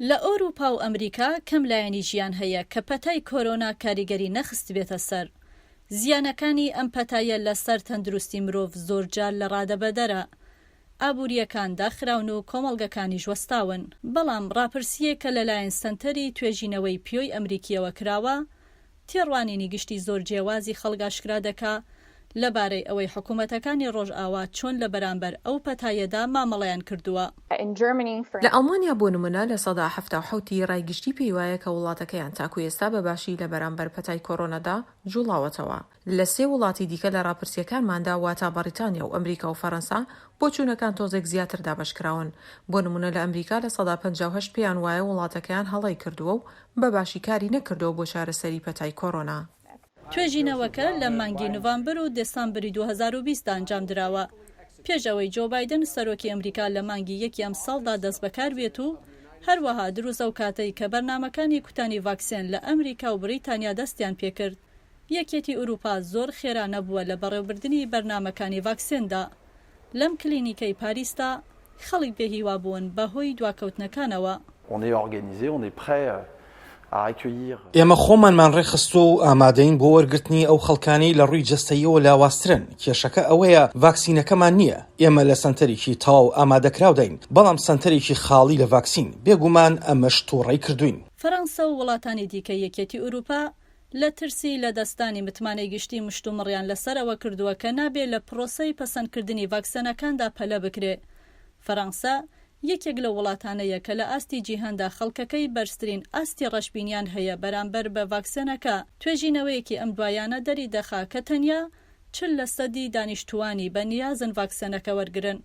لە ئەوروپا و ئەمریکا کەم لایەنی ژیان هەیە کە پەتای کۆرۆنا کاریگەری نەخستبێتە سەر. زیانەکانی ئەم پەتایە لە سەر تەندروستی مرۆڤ زۆرجار لە ڕادەبەدەرە. ئابوورییەکان داخراون و کۆمەڵگەکانیش وەستاون. بەڵام ڕاپرسییەک کە لەلایەن سەنتەری توێژینەوەی پیۆی ئەمریکییەوە کراوە، تێڕوانینی گشتی زۆر جیاوازی خەڵک ئاشکرا دەکا لەبارەی ئەوەی حکومەتەکانی ڕۆژئاوا چۆن لە بەرامبەر ئەو پەتایەدا مامەڵەیان کردووە. لە ئەڵمانیا بۆ نمونە 77% ی ڕای گشتی پێی وایە کە وڵاتەکەیان تاکو ئێستا بە باشی لە بەرامبەر پەتای کۆرۆنادا جوڵاوەتەوە. لە سێ وڵاتی دیکە لە ڕاپرسییەکانماندا واتا بەڕیتانیا و ئەمریکا و فەرەنسا بۆچوونەکان تۆزێک زیاتر دابەشکراون. بۆ نمونە لە ئەمریکا 58% پێیان وایە وڵاتەکەیان هەڵەی کردووە و بە باشی کاری نەکردووە بۆ چارەسەری پەتای کۆرۆنا. توێژینەوەکە لە مانگی نوڤامبر و دێسامبری 2020 دا ئەنجامدراوە، پێش ئەوەی جۆ بایدن سەرۆکی ئەمریکا لە مانگی یەکی ئەمساڵدا دەستبەکار بێت و هەروەها دروست ئەو کاتەی کە بەرنامەکانی کوتانی ڤاکسێن لە ئەمریکا و بریتانیا دەستیان پێکرد. یەکێتی ئوروپا زۆر خێرا نەبووە لە بەڕێوبردنی بەرنامەکانی ڤاکسێندا. لەم کلینیکەی پاریسدا خەڵک بێ هیوا بوون بە هۆی دواکەوتنەکانەوە. On est organisé, on est prêt à accueillir. ئێمە خۆمانمان ڕێکخستووە و ئامادەین بۆ وەرگرتنی ئەو خەڵکانەی لە ڕووی جەستەییەوە لاوازترن، کێشەکە ئەوەیە ڤاکسینەکەمان نییە، ئێمە لە سەنتەرێکی تەواو ئامادەکراوداین، بەڵام سەنتەرێکی خاڵی لە ڤاکسین، بێگومان ئەمەش تووڕەی کردووین. فەرەنسە و وڵاتانی دیکەی یەکێتی ئوروپا لە ترسی لەدەستدانی متمانەی گشتی مشتومڕیان لەسەر ئەوە کردووە کە نابێ لە پرۆسەی پەسەندکردنی ڤاکسەنەکاندا پەلە بکرێ. فەرەنسا یەکێک لەو وڵاتانەیە کە لە ئاستی جیهاندا خەڵکەکەی بەرزترین ئاستی ڕەشبینیان هەیە بەرامبەر بە ڤاکسەنەکە. توێژینەوەیەکی ئەم دوایانە دەریدەخا کە تەنیا 40 لەسەدی دانیشتووانی بە نیازن ڤاکسەنەکە وەرگرن.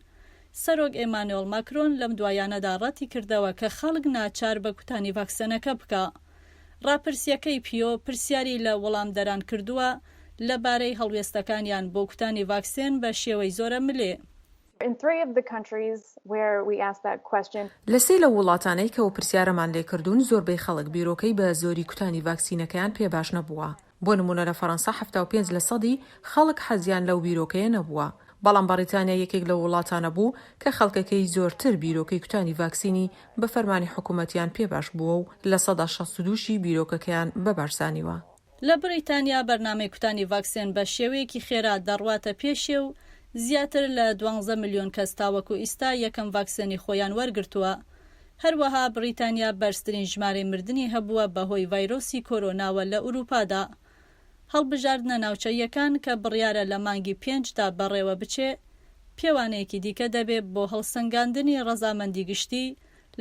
سەرۆک ئێمانۆێڵ ماکرۆن لەم دوایانەدا ڕەتیکردەوە کە خەڵک ناچار بە کوتانی ڤاکسەنەکە بکا. ڕاپرسییەکەی پیۆ پرسیاری لە وەڵامدەران کردووە لە بارەی هەڵوێستەکانیان بۆ کوتانی ڤاکسێن بە شێوەی زۆرە ملێ. لە سێ لەو وڵاتانەی کە ئەو پرسیارەمان لێکردوون زۆربەی خەڵک بیرۆکەی بە زۆری کوتانی ڤاکسینەکەیان پێ باش نەبووە. بۆ نموونە لە فەرەنسا 75 لە سەدی خەڵک حەزیان لەو بیرۆکەیە نەبووە. بەڵام بەڕیتانیا یەکێک لەو وڵاتانە بوو کە خەڵکەکەی زۆرتر بیرۆکەی کوتانی ڤاکسینی بە فەرمانی حکوومەتیان پێ باش بووە و 62% شی بیرۆکەکەیان بە باش زانیوە. لە بڕیتانیا بەرنامەی کوتانی ڤاکسێن بە شێوەیەکی خێرا دەڕواتە پێشێ و زیاتر لە دوانزە ملیۆن کەس تاوەکو ئیستا یەکەم ڤاکسێنی خۆیان وەرگرتووە. هەروەها بڕیتانیا بەرزترین ژمارەی مردنی هەبووە بەهۆی ڤایرۆسی کۆرۆناوە لە ئوروپادا. هەڵبژاردنە ناوچەییەکان کە بڕیارە لە مانگی پێنجدا بەڕێوە بچێ، پێوانەیەکی دیکە دەبێ بۆ هەڵسەنگاندنی ڕەزامەندی گشتی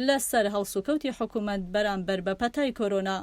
لە سەر هەڵسوکەوتی حکوومەت بەرامبەر بە پەتای کۆرۆنا.